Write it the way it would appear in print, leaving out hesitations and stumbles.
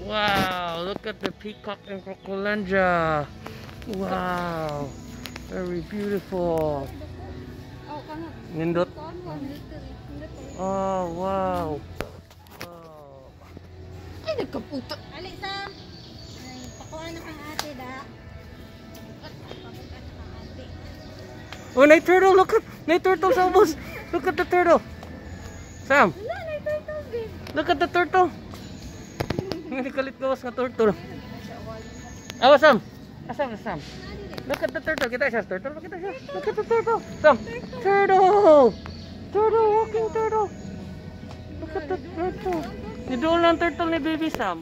Wow, look at the peacock in Crocolandia. Wow, very beautiful. Oh, kana. Nindot. Kuan one liter. Oh, wow. Ay, nagkaputo. Ali, Sam. Ay, pakuha na kang ate, da. Pakuha na kang ate. Oh, night turtle, look at night turtle sa ubos. Look at the turtle. Sam, Wala, na turtle, babe. Look at the turtle. Nikalit gawas nga turtle. Awa, Sam. Asam, Sam. Look at the turtle. Kita siya, turtle. Kita siya. Look at the turtle. Sam. Turtle. Turtle, walking turtle. Look at the turtle. Niduol lang turtle ni baby Sam.